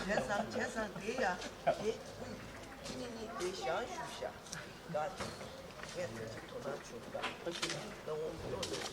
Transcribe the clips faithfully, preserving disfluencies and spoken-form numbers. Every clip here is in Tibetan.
བྱས་ཙང་བྱས་ཙང་དེ་ཡ་དེ་ཁྱེད་གཉིས་གཉིས་དེ་བཞག་བཞུགས་ཤག་དགའ་ཅིག་ངས་ད་ཅིག་དོ་སྣང་བྱུང་།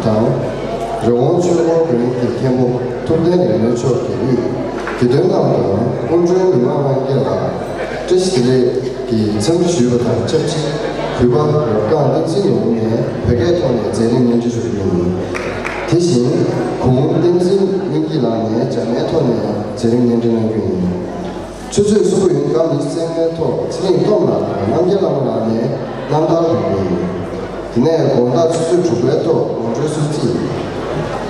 དང་། རི་བོང་ཆོས་འཁོར་དགོན་གྱི་མཁན་པོ་ཐུབ་བསྟན་རིག་ནོར་མཆོག་དགེ་འོས་དགེ་འདུན་རྣམས་དང་སྐུ་མགྲོན་མི་མང་ལྷན་རྒྱས་ལ་བཀྲ་ཤིས་བདེ་ལེགས་ཀྱི་འཚམས་འདྲི་ཞུས་པ་དང་ཆབས་ཅིག་གུས་པ་རབ་སྒང་བསྟན་འཛིན་ནོར་བུ་ནས་བོད་སྐད་ཐོག་ནས་མཛད་རིམ་སྙན་སྒྲོན་ཞུ་རྒྱུ་ཡིན། དེ་བཞིན་གུང་བསྟན་འཛིན་སྙིང་སྐྱིད་ལགས་ནས་འཇར་མན་ཐོག་ནས་མཛད་རིམ་སྙན་སྒྲོན་གནང་རྒྱུ་ཡིན། ཆུ་ཚོད་གསུམ་པ་ཡུན་སྐར་མི་ཚེ་ལྔའི་ཐོག་ཚེ་རིང་སྟོབས་ལགས་དང་རྣམ་རྒྱལ་བླ་མ་ལགས་ནས་རྣམ་ཐར་གནང་རྒྱུ་ཡིན། དེ་ནས་དགོང་དག་ཆུ་ཚོད་དྲུག་པའི་ཐོག་ངོ་སྤྲོད་གསུང་ཚིག་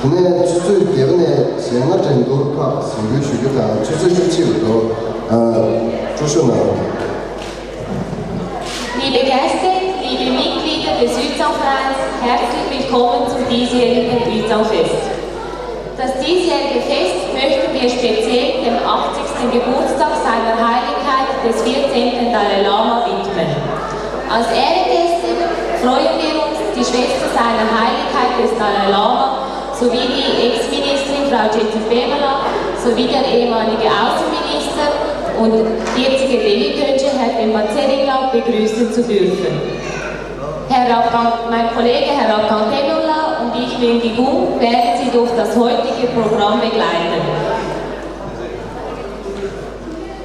དེ་ནས་ཆུ་ཚོད་བརྒྱད་པ་ནས་གཞས་སྣ་འགྲན་བསྡུར་ཁག་གཟིགས་འབུལ་ཞུ་རྒྱུ་དང་ཆུ་ཚོད་བཅུ་གཅིག་པའི་ཐོག་ཨ། སྤྲོ་ཤོག་གནང་རོགས། Liebe Gäste, liebe Mitglieder des Uezangvereins, herzlich willkommen zum diesjährigen Uezangfest. Das diesjährige Fest möchten wir speziell dem achtzigsten Geburtstag seiner Heiligkeit des vierzehnten Dalai Lama widmen. Als Ehrengäste freuen wir uns, die Schwester seiner Heiligkeit des Dalai Lama sowie die Ex-Ministerin Frau Chetty Pemala sowie der ehemalige Außenminister und jetzige Delhi-Tönche Herr Pema Tshering Lal begrüßen zu dürfen. Herr Rafkan, mein Kollege Herr Rafkan Temurla und ich, Müngi Gung, werden Sie durch das heutige Programm begleiten.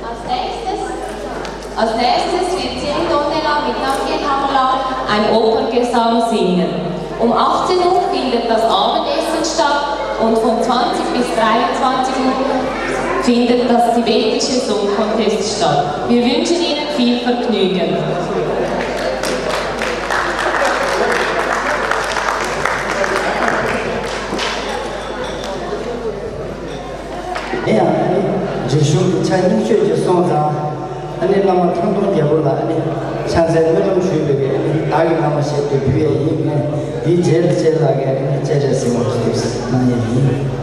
Als nächstes, als nächstes wird Sindondela mit Namgye Namala ein Operngesang singen. Um achtzehn Uhr findet das Abendessen statt und von zwanzig bis dreiundzwanzig Uhr findet das tibetische Song Contest statt. Wir wünschen Ihnen viel Vergnügen. དེ་ཡང་ཨ་ནི་རྗེས་ཤུལ་གྱི་ཆ་རྙིང་ཤོས་ཀྱི་སོང་ཙང་ཨ་ནི་བླ་མ་ཐང་སྟོང་རྒྱལ་པོ་ལ་ཨ་ནི་ཕྱག་འཚལ་སྨོན་ལམ་ཞུས་པའི་ཨ་ནི་བདག་གི་བླ་མ་ཞེས་དུ་ཕུལ་ཡས་ཡིན། ངས་འདིའི་རྗེས་ལ་རྗེས་ལ་གི་ཨ་ནི་བཅད་རྒྱ་ཟིན་པ་ཞིག་གནང་ཡས་ཡིན།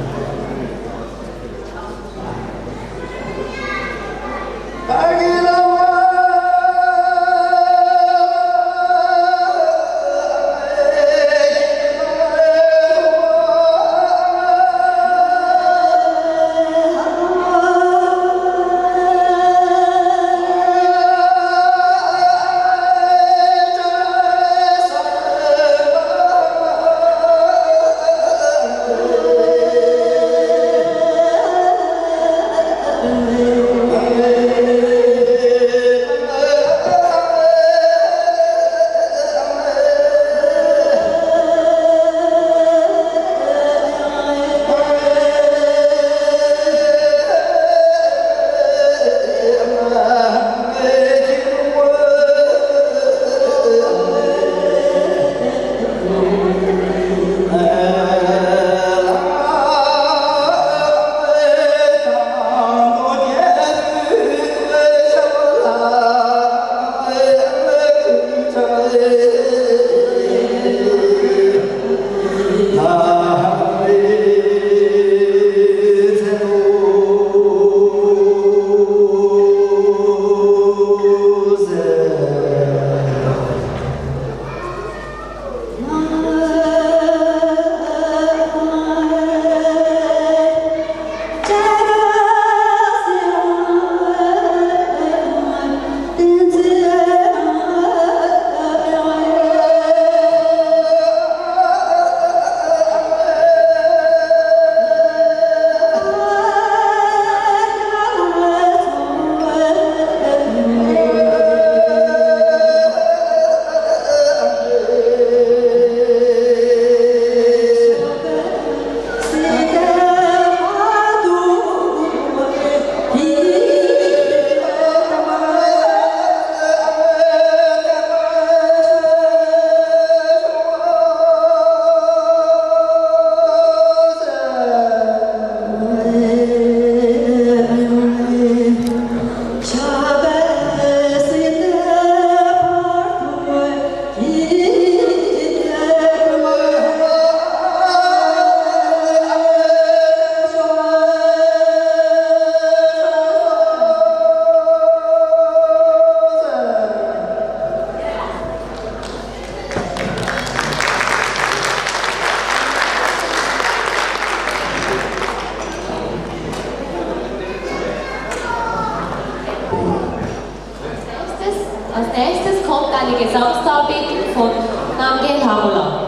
Nächstes kommt eine Gesamtdarbietung von Namgay Hamola.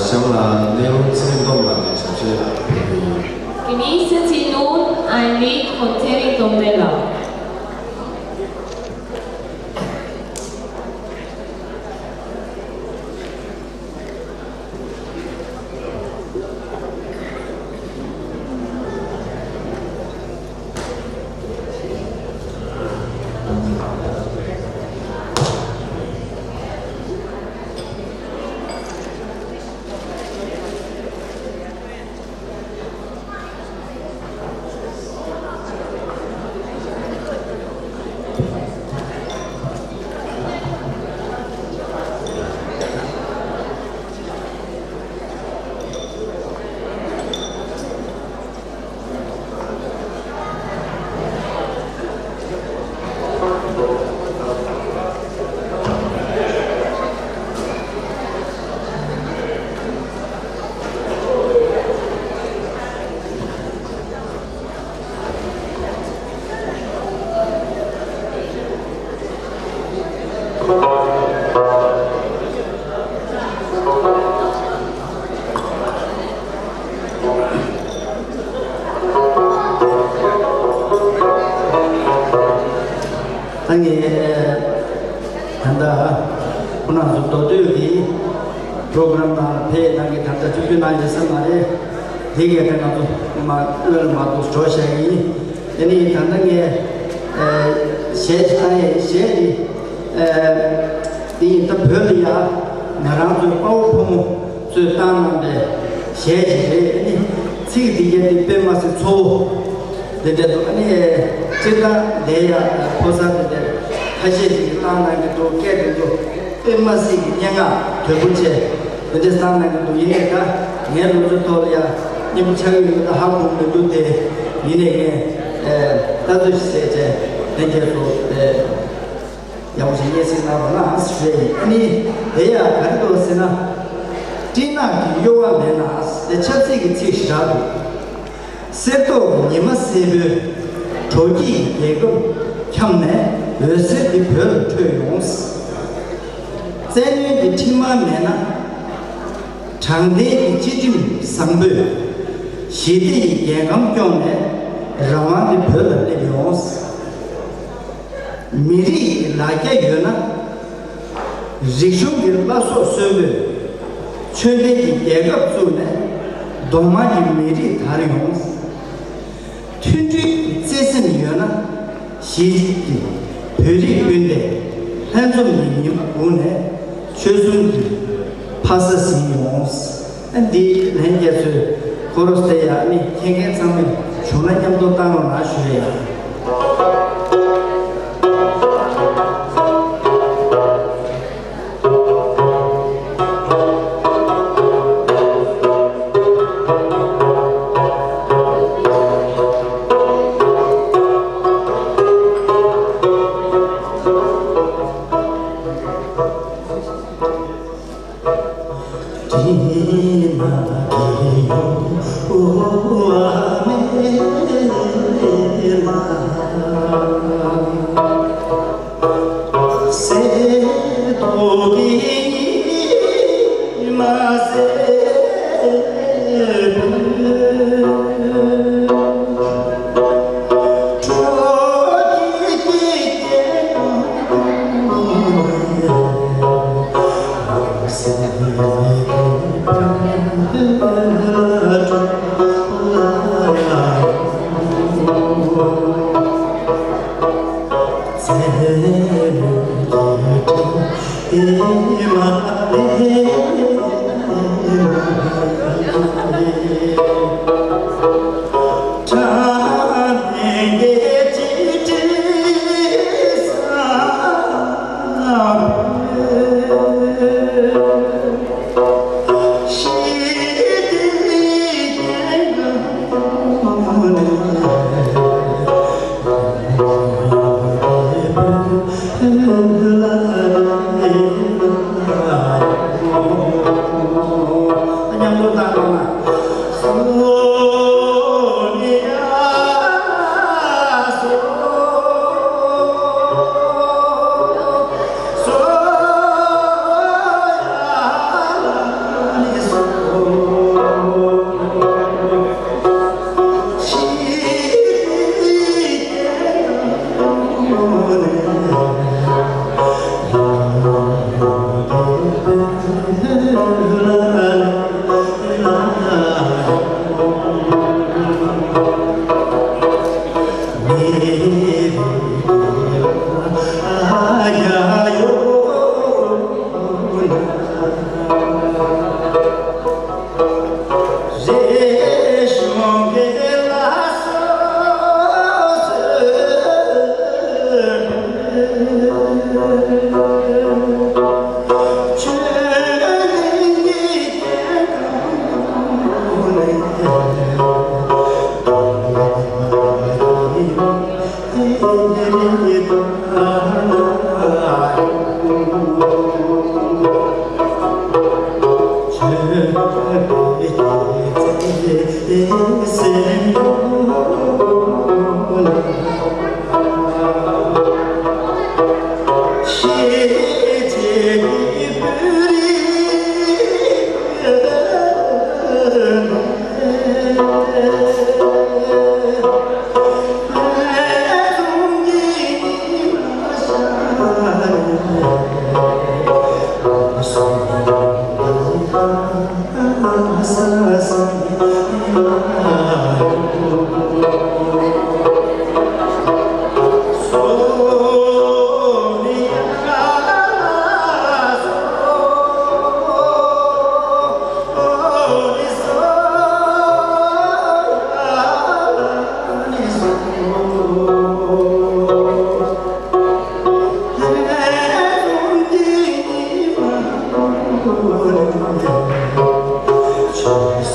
གཤམ་ལ་གནས་ལུང་ཚེ་རིང་སྟོབས་ལགས་ཀྱིས་ཞབས་ཕྱི་ཕུལ་གྱི་ཡིན། Genießen Sie nun ein Lied von Tsering Tongdela. ད་ངས་ད་ལྟ་ཁོང་རྣམ་ཚོ་མདོ་སྟོད་ཀྱི་པྲོ་གྷ་རམ་ནང་ཕེབས་གནང་གི་ད་ལྟ་ཆུ་ཚོད་གནང་ཡོད་ས་མ་རེད། དེ་གས་ད་ང་ཚོ་མ་བློ་ལ་མ་གཏོགས་འགྲོ་བཞག་ཡིན། དེ་ནི་ད་ལྟ་ངས་ཨ་གཞས་ཅིག་བཏང་ཡས། གཞས་འདི་ཨ་འདི་ཡིན། ད་བོད་ལ་ཡ་ང་རང་ཚོའི་དཔའ་བོ་ཕོ་མོ་ཚོས་བཏང་གནང་པའི་གཞས་ཅིག་རེད། ཨ་ནི་ཚིག་འདི་གས་འདི་དཔེ་མ་སྲིད་གཙོ་བོ་འདི་འདྲ་འདུག་ཨ་ནི་སྤྱིར་བཏང་འདི་ཡ་ཕོ་གསར་འདི་འདྲ་ཁ་ཤས་ཅིག་གིས་བཏང་གནང་གི་འདུག་སྐད་འདི་ཚོ་དཔེ་མ་སྲིད་ཀྱི་སྙན་ངག་དོད་པོ་ཆེ་འདི་འདྲ་བཏང་གནང་གི་འདུག་ཡིན་ནའི་ད་ངའི་ལོ་ཚོད་ཐོག་ལ་ཡ་སྙན་པོ་ཆགས་ཀྱི་ཡོད་ན་ཧ་གོ་མི་འདུག་དེ་ཡིན་ནའི་ངས་ཨེ་ལྟ་ཚུལ་ཞིག་བྱས་བྱས་ལྷན་རྒྱས་ཚོ་ཨེ་ཡག་པོ་ཞིག་སྙན་སེང་གནང་རོགས་གནང་ཞུ་ཡ་ཡིན། ཨ་ནི་དེ་ཡང་ག་རེ་འདུག་ཟེར་ན། སྤྲིན་ནག་གི་གཡོ་བ་མེད་ན། དེ་ཆབ་སྲིད་ཀྱི་ཚིག་ཞིག་རག་འདུག་གསེར་མདོག་གི་ཉི་མ་སེར་པོའི་དྲོ་སྐྱིད་ཀྱི་རྒྱལ་ཁབ་འཁྱམས་ནས་འོད་ཟེར་འདི་བོད་ལ་འཕྲོས་ཡོང་། བཙན་གནོན་གྱི་འཕྲིན་དམག་མེད་ན། དྲང་བདེན་གྱི་བཅའ་ཁྲིམས་བཟང་པོས་ཞི་བདེ་ཡི་རྒྱལ་ཁམས་སྐྱོང་ནས་རང་དབང་གི་བོད་ལ་སླེབས་ཡོང་། མི་རིགས་ཀྱི་ལ་རྒྱ་ཡོད་ན། རིག་གཞུང་གི་བླ་སྲོག་གསོན་པོས་ཆོས་ལྡན་གྱི་རྒྱལ་ཁབ་བཙུགས་ནས་གདོང་དམར་གྱི་མི་རིགས་དར་ཡོང་། མཐུན་སྒྲིལ་གྱི་བརྩེ་སེམས་ཡོད་ན། གཞིས་བྱེས་ཀྱི་བོད་རིགས་སྤུན་ཟླས་ལྷན་འཛོམས་ཀྱི་ཉི་མ་སྒུག་ནས་ཆོལ་གསུམ་གྱི་ཕ་ས་ཟིན་ཡོང་། ཨ་འདི་ལྷན་རྒྱས་ཚོས་ཁོ་རོ་སྟེ་ཡ་ནི་མཁྱེན་མཁན་ཚང་མས་བྱུང་ན་མཉམ་དུ་བཏང་རོགས་གནང་ཞུ་ཡ་ཡིན།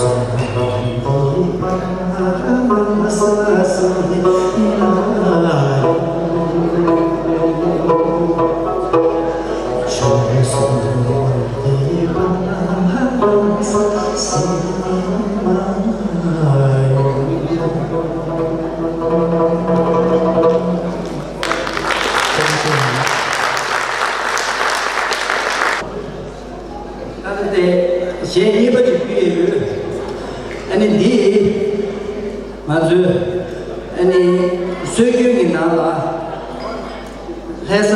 ད་ལྟ་དེ་གཞས་གཉིས་པ་ཅིག་ཕུལ་ཡས་ཡོད། ཨ་ནི་འདི་ང་ཚོའི་ཨ་ནི་སྲོལ་རྒྱུན་གྱི་ནང་ལ་ལྷ་ས་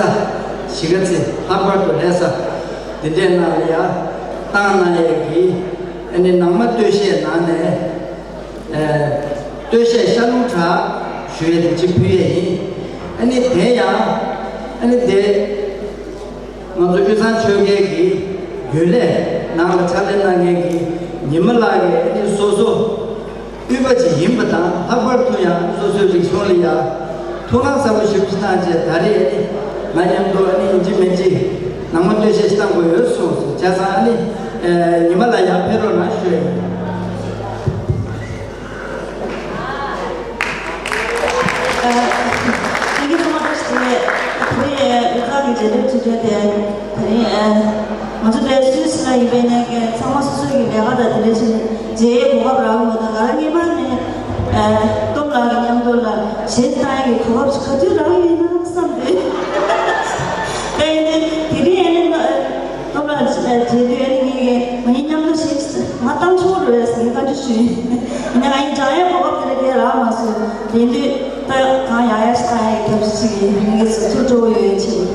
གཞིས་ཀ་རྩེ་ལྷག་པར་དུ་ལྷ་ས་འདི་འདྲའི་ནང་ལ་ཡ་བཏང་གནང་ཡས་ཀྱི་ཨ་ནི་ནང་མ་སྟོད་གཞས་ནང་ནས་ཨ་སྟོད་གཞས་ཤར་རླུང་བྲག་ཞུ་ཡས་དེ་ཅིག་ཕུལ་ཡས་ཡིན། ཨ་ནི་དེ་ཡང་ཨ་ནི་དེ། ང་ཚོ་དབུས་གཙང་ཆོལ་ཁའི་གི་རྒྱུན་ལས་ནང་ལ་ཕྱག་ལས་གནང་མཁན་གྱི་ཉི་མ་ལགས་ཀྱིས་ཨ་ནི་སོ་སོ་དབུས་པ་ཅིག་ཡིན་པ་དང་ལྷག་པར་དུ་ཡང་སོ་སོའི་རིག་གཞུང་ལ་ཡང་ཐུགས་སྣང་ཟབ་པོ་ཞེ་པོ་ཅིག་བཏང་བྱས། ད་རེས་ཨ་ནི་ང་མཉམ་དུ་ཨ་ནི་ཡིན་གཅིག་མིན་གཅིག་ནང་མ་སྟོད་གཞས་ཤིག་བཏང་དགོས་ཡོད་གསུངས་སོང་། བྱས་ཙང་ཨ་ནི་ཉི་མ་ལགས་ཡར་ཕེབས་རོགས་གནང་ཞུ་ཡ་ཡིན། ཨ། ཐེངས་གཅིག་ཚང་མ་བཀྲ་ཤིས་བདེ་ལེགས། དེ་རིང་དབུས་གཙང་གི་རྒྱལ་རབས་ཆེ་མཐོའི་དེ་དེ་རིང་ཨ་ང་ཚོ་དེ་སུད་སི་ལ་ཡིན་པའི་ནས་ཀྱི་ཚང་མ་སོ་སོའི་གི་ལས་ཀ་དང་དེ་འདྲ་བྱས་ནས་མཇལ་ཡའི་གོ་སྐབས་རག་ཡོད། ད་ང་རང་སྔོན་མ་ནས་ཨ་སྟོབས་ལགས་ཀྱི་མཉམ་དུ་ལ་གཞས་བཏང་ཡའི་གོ་སྐབས་ཅིག་ག་དུས་རག་ཡོད་ན་བསམ་སྟེ། ད་ཡིན་དུས་དེ་རིང་ཨ་ནི་ང་སྟོབས་ལགས་མཇལ་དུས་ཨ་ནི་ངེད་ཀྱི་ང་གཉིས་མཉམ་དུ་གཞས་ང་བཏང་ཆོག་རེད་ཟེར་ནས་བཀའ་འདྲི་ཞུས་ཡིན། ཡིན་ནའང་ཡིན་སྦྱང་ཡའི་གོ་སྐབས་དེ་འདྲ་གང་ཡང་རག་མ་སོང་། དེ་དུས་ད་གང་ཡག་ཡག་ཞིག་བཏང་ཡའི་ཐབས་ཤེས་ཤིག་ཡིན། ངེད་ཀྱི་ཟུར་ཐུགས་སྤྲོ་བོ་ཡོད་ཡོད་ཕྱིན།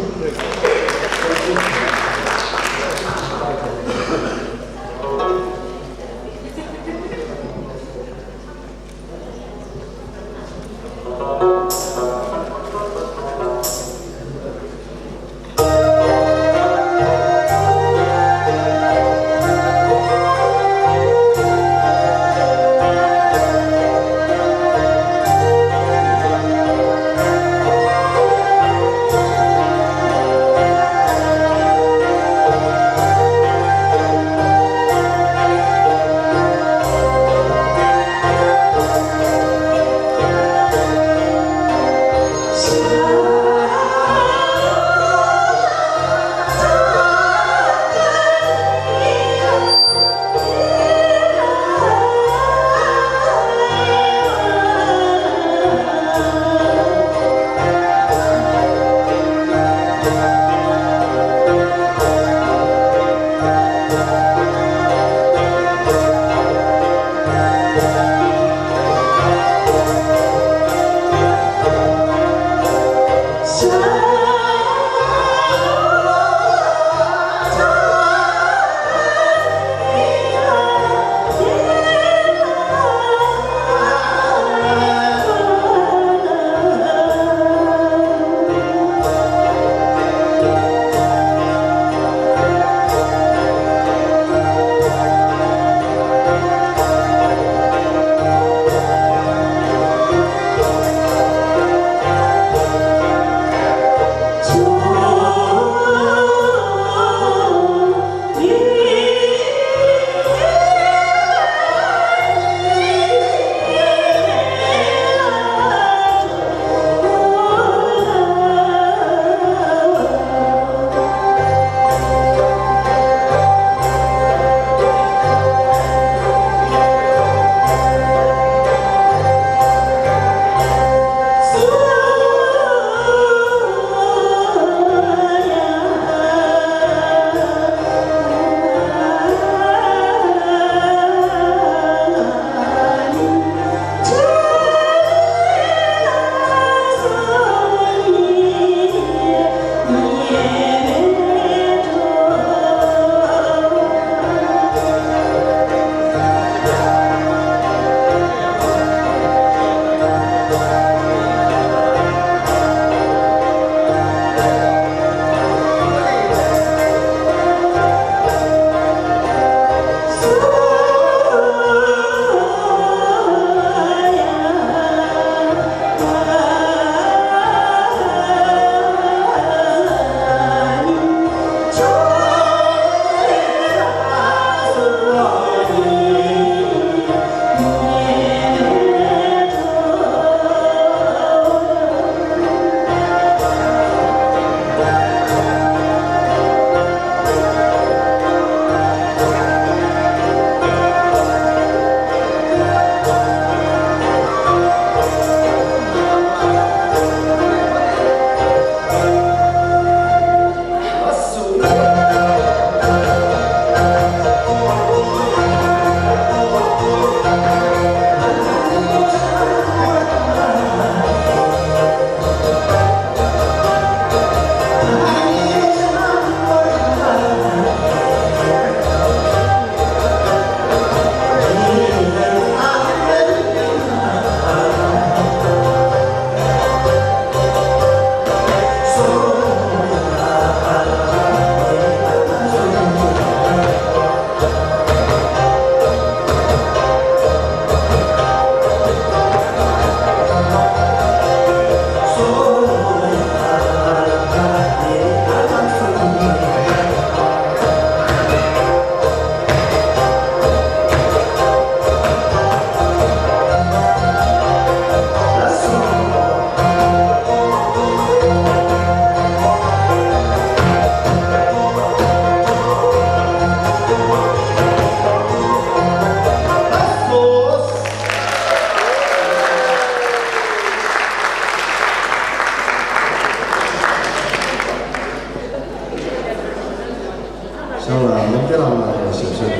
Schau, äh, nimm dir auch mal eine Schüssel.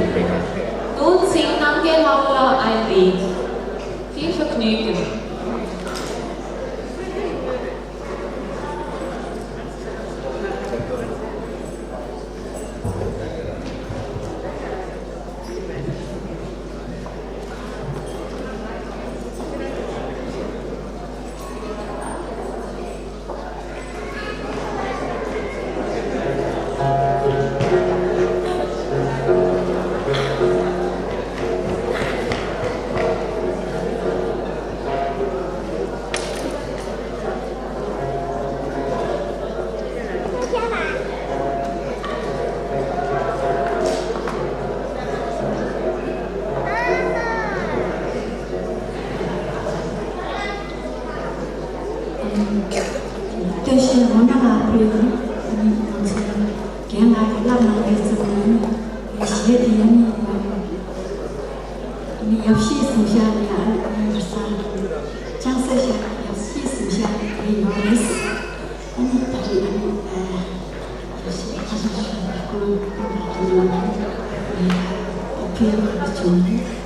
Nun sing Danke, Laura, ein Lied. Viel Vergnügen. བཀྲ་ཤིས་སྔོན་མ་ལ་ཕུལ་ཡོད། ང་ཚོས་རྒན་ལགས་ཀྱིས་བསླབ་གནང་བའི་ཙམ་ཡིན། གཞས་དེ་ཡང་ནི་ཡབ་གཞིས་གཟིམ་ཤག་ནས་ཨ་ནི་ས་ལྕང་ས་ཤག་ཡབ་གཞིས་གཟིམ་ཤག་ནས་ཡོད་རེད། ཨ་ནི་ད་རེས་ཨ་ནི་ཡབ་གཞིས་ཁ་སང་ཞུ་བའི་སྐོར་སྐོར་ལ་ཨ་ནི་ཨ་ཕུལ་ཡག་བྱུང་།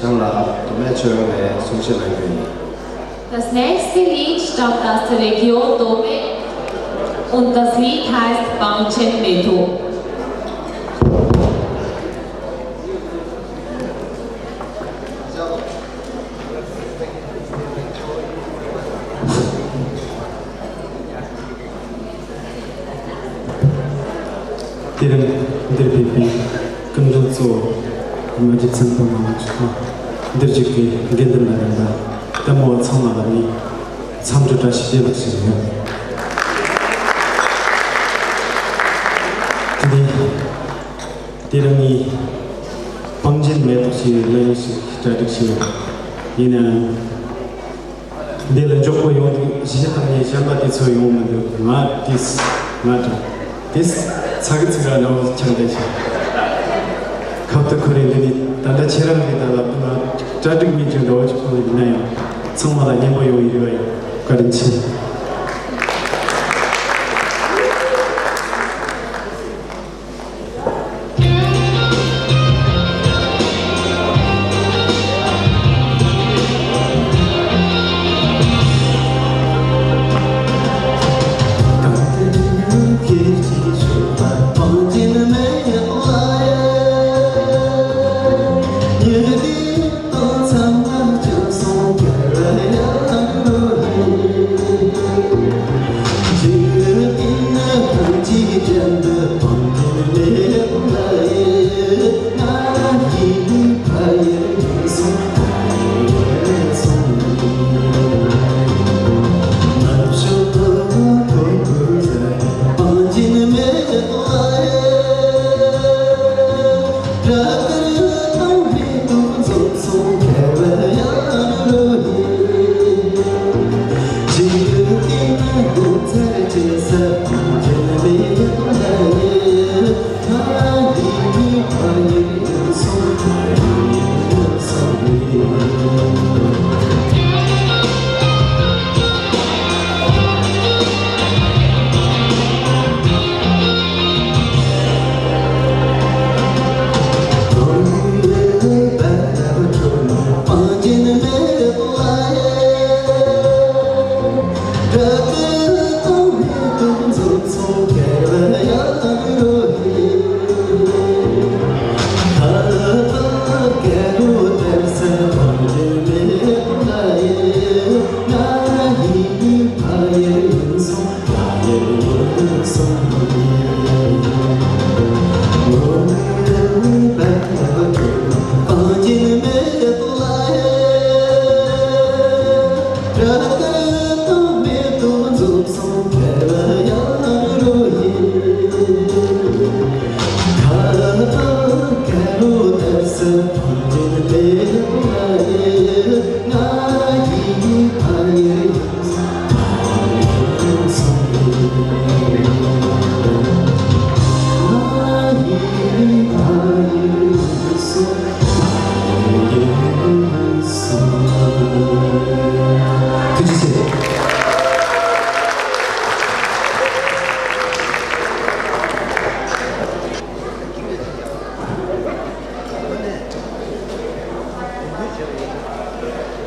ལ་དོ་མེད་ཆོས་ནས་གསུང་བཤད་གནང་རྒྱུ་ཡིན། Das nächste Lied stammt aus der Region Dome und das Lied heißt Bangchen Meto. དེ་རིང་འདིར་ཕེབས་པའི་སྐུ་མགྲོན་གཙོ་བོ་མ་ཇི་ཚང་དང་མང་ཚོགས་དང་འདིར་བཞུགས་པའི་དགེ་འདུན་པ་རྣམ་པ་ལྟད་མོ་བ་ཚང་མ་ལ་ངས་འཚམས་འདྲི་བཀྲ་ཤིས་བདེ་ལེགས་ཞུ་ཡོད། དེ་ནས་དེ་རིང་ངས་བང་ཆེན་མེ་ཏོག་ཞེས་པའི་གླུ་ཞིག་གྲ་སྒྲིག་བྱས་ཡོད། ཡིན་ནའང་། འདི་ལ་མགྱོགས་པོ་ཡོང་དུས་གཞི་ཧ་ནས་གཞན་པ་དེ་ཚོ་ཡོང་མི་འདུག་ང་དེས་ང་དྲ་དེས་ཚ་གི་ཚིག་ར་ནོ་ཆང་དེ་ཆེ། ཁབ་ཏུ་ཁོ་རེ་འདི་ནི་ད་ལྟ་ཁྱེད་རང་གི་ད་ལ་ང་གྲ་སྒྲིག་མེད་ཀྱི་འགྲོ་བ་ཅིག་ཁོ་ཡིན་ན་ཡང་ཚང་མ་ལ་སྙན་པོ་ཡོང་ཡི་རེ་བ་ཡིན། བཀའ་དྲིན་ཆེ།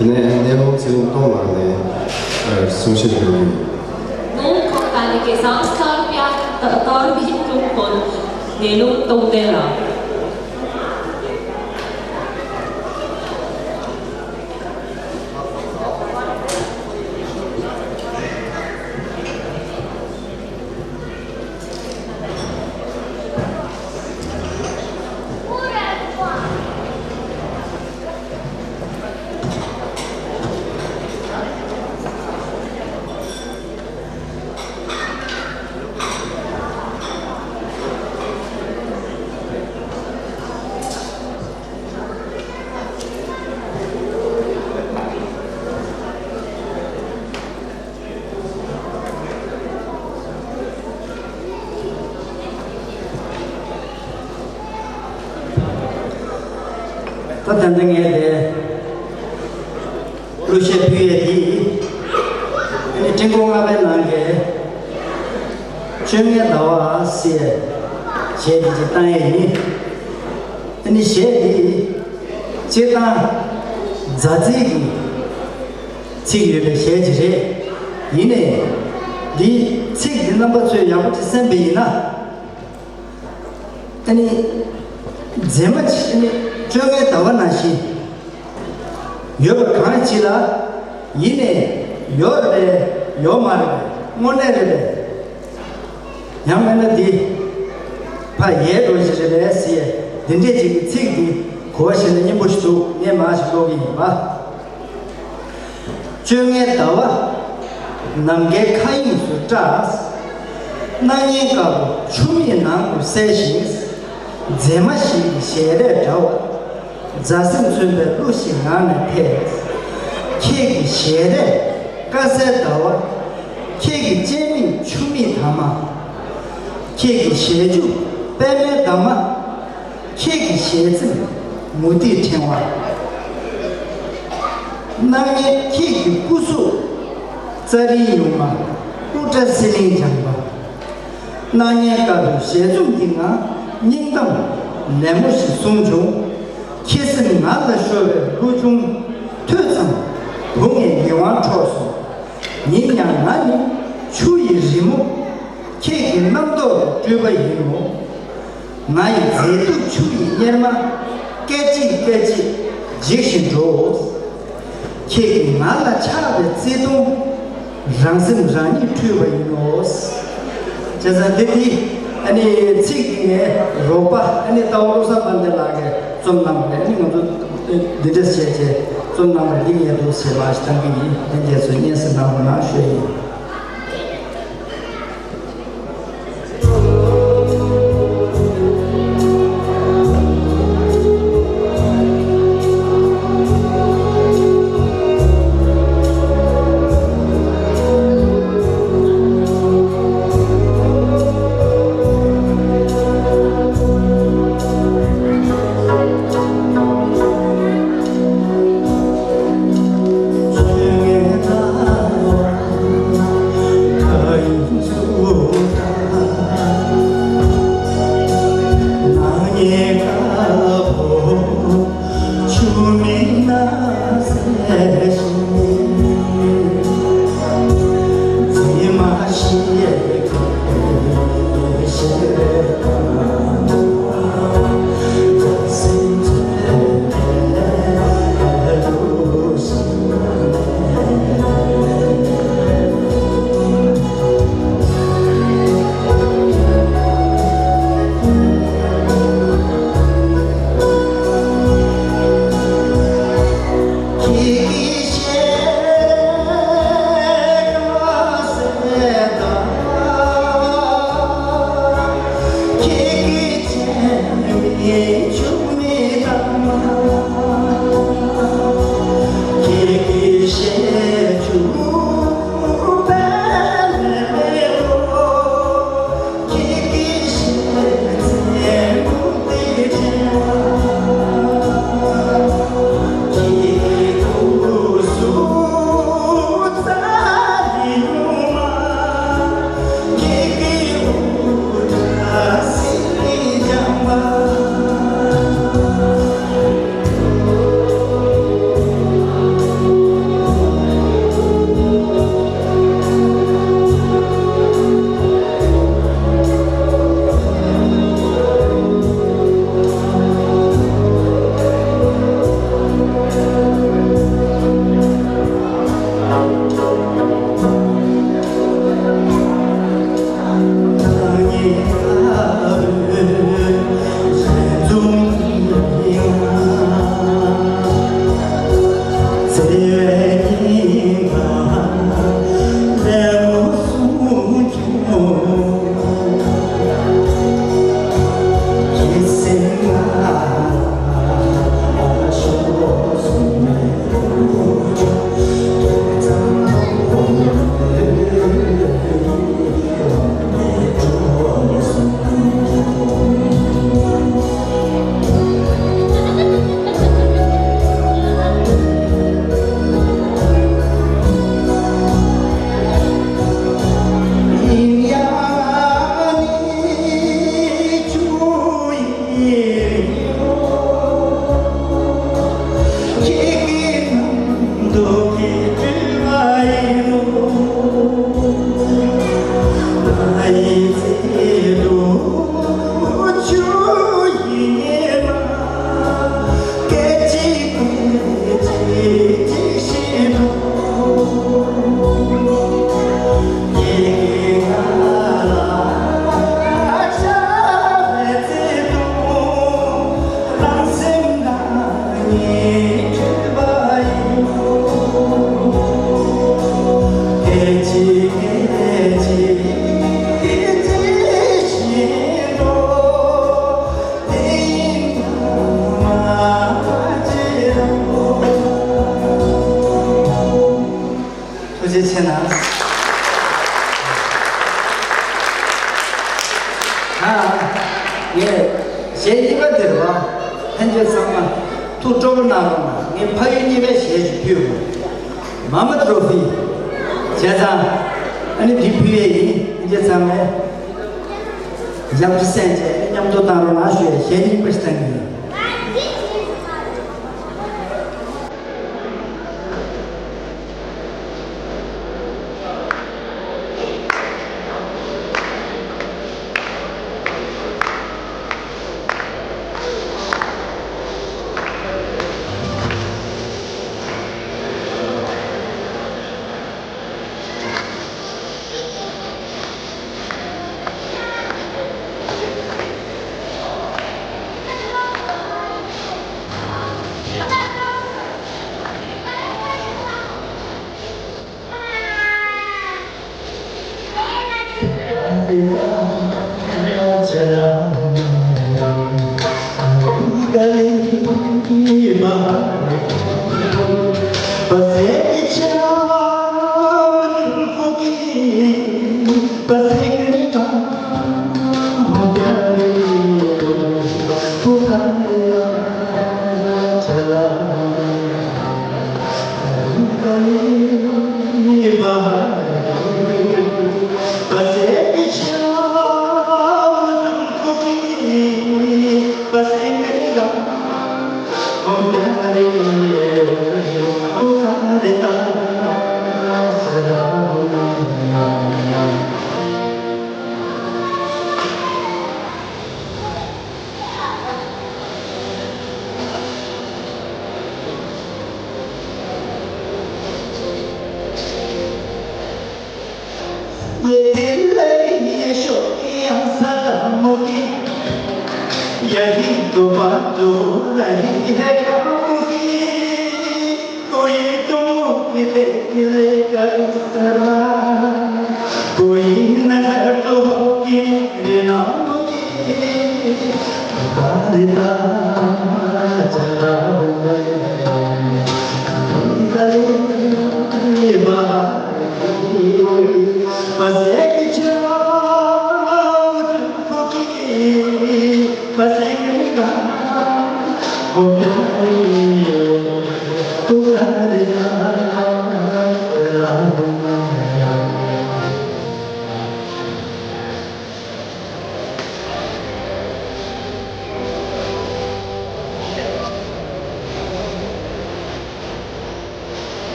དེ་ནས་གནས་ལུང་ཚེ་རིང་སྟོང་ལགས་ནས་གསུང་བཤད་གནང་གི་ཡོད། Nun kommt eine Gesangsdarbietung von Nelung Tongdela. ད་ད་ལྟ་ངས་དེ་གླུ་གཞས་ཕུལ་ཡས་དེ་ཨ་ནི་ཕྲེང་སྐོར་ལྔ་པའི་ནང་གི་བཅོ་ལྔའི་ཟླ་བ་ཟེར་གཞས་དེ་ཅིག་བཏང་ཡས་ཡིན། ཨ་ནི་གཞས་དེ། སྤྱིར་བཏང་མཛའ་བརྩེ་གི་ཚིག་ཡོད་པའི་གཞས་ཅིག་རེད། ཡིན་ནའི་འདི་ཚིག་འདི་རྣམ་པ་ཚོས་ཡག་པོ་ཅིག་གསན་པ་ཡིན་ན། ཨ་ནི་མཛེས་མ་ཅིག་ཨ་ནི་བཅོ་ལྔའི་ཟླ་བ་ནང་བཞིན་ཡོད་པ་གང་ཅི་ལ། ཡིན་ནའི་ཡོད་རེད་པས་ཡོད་མ་རེད་པས་དངོས་གནས་རེད་པས། ཡང་མིན་ན་འདི་ཕ་ཡས་འགྲོ་ཞིག་རེད་པས་ཟེར་ཡས་འདི་འདྲས་ཅིག་གི་ཚིག་འདི་གོ་བ་ཞིག་ལ་སྙན་པོ་ཞིག་འདུག་ངས་མར་ཞིག་ཀློག་གི་ཡིན་པ། བཅོ་ལྔའི་ཟླ་བ་ནམ་མཁའི་མཁའ་དབྱིངས་སུ་བཀྲ། སྣང་བརྙན་དཀར་པོ་ཆུ་མིག་ནང་དུ་གསལ་ཞིང་། མཛེས་མ་ཞིག་གི་ཞལ་རས་འདྲ་བ། མཛའ་སེམས་མཚོན་པའི་གླུ་ཞིག་ངག་ནས་འཐེན། ཁྱེད་ཀྱི་ཞལ་རས་དཀར་གསལ་ཟླ་བ། ཁྱེད་ཀྱི་སྤྱན་མིག་ཆུ་མིག་དྭངས་མ། ཁྱེད་ཀྱི་ཞལ་འཇུག་པད་མའི་འདབ་མ། ཁྱེད་ཀྱི་ཞལ་གཟིམ་མུ་ཏིག་ཕྲེང་བ། སྣང་བརྙན་ཁྱེད་ཀྱི་སྐུ་གཟུགས་རྩ་རིའི་ཡུམ་མ་དབུ་སྐྲ་སི་ལིང་ལྗང་པ། སྣང་བརྙན་དཀར་པོའི་ཞལ་འཛུམ་གྱི་ངང་སྙིང་གཏམ་ལད་མོ་ཞིག་གསུངས་བྱུང་། ཁྱེད་སེམས་ངལ་ལ་ཤོར་བའི་གླུ་ཆུང་ཐོས་ཙམ་བུ་ངའི་ཡིད་དབང་འཕྲོག་སོང་། ཡིན་ཡང་ང་ནི་ཆུ་ཡི་རི་མོ། ཁྱེད་ཀྱི་རྣམ་རྟོག་གི་སྤྲུལ་པ་ཡིན་ནོ། ང་ཡི་མཛེས་སྡུག་ཆུ་ཡི་གཉེར་མ། སྐད་ཅིག་སྐད་ཅིག་འཇིག་བཞིན་འགྲོ། ཁྱེད་ཀྱི་ངལ་ལ་ཆགས་པའི་བརྩེ་དུང་། རང་སེམས་རང་ཉིད་འཁྲུལ་པ་ཡིན་ནོ། བྱས་ཙང་འདི་འདི་ཨ་ནི་ཚིག་འདི་ནས་རོགས་པ་ཨ་ནི་རྟ་བ་བློ་བཟང་དཔལ་ལྡན་ལགས་ཀྱིས་རྩོམ་གནང་བ་རེད། ཨ་ནི་ང་ཚོ་འདི་འདྲས་བྱས་བྱས་རྩོམ་གནང་བ་འདི་ངས་འདུག་ཟེར་བ་ཞིག་བཏང་གི་ཡིན། ལྷན་རྒྱས་ཚོས་སྙན་སེང་གནང་རོགས་གནང་ཞུ་ཡིན། ཨ། ངས་གཞས་གཉིས་པ་དེར་བ། ལྷན་རྒྱས་ཚང་མ་ཐུགས་སྤྲོ་པོ་གནང་རོགས་གནང་། ངས་ཕ་ཡུལ་གཉིས་པའི་གཞས་ཤིག་ཕུལ་ཡོང་། མ་མ་ཏྲོ་ཕི། བྱས་ཙང་ཨ་ནི་འདི་ཕུལ་ཡས་ཡིན། ལྷན་རྒྱས་ཚང་མས་ཞབས་ཕྱི་གསན་བྱས་མཉམ་དུ་བཏང་རོགས་གནང་ཞུ་ཡས། གཞས་གཉིས་པ་ཞིག་བཏང་གི་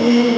ཡིན།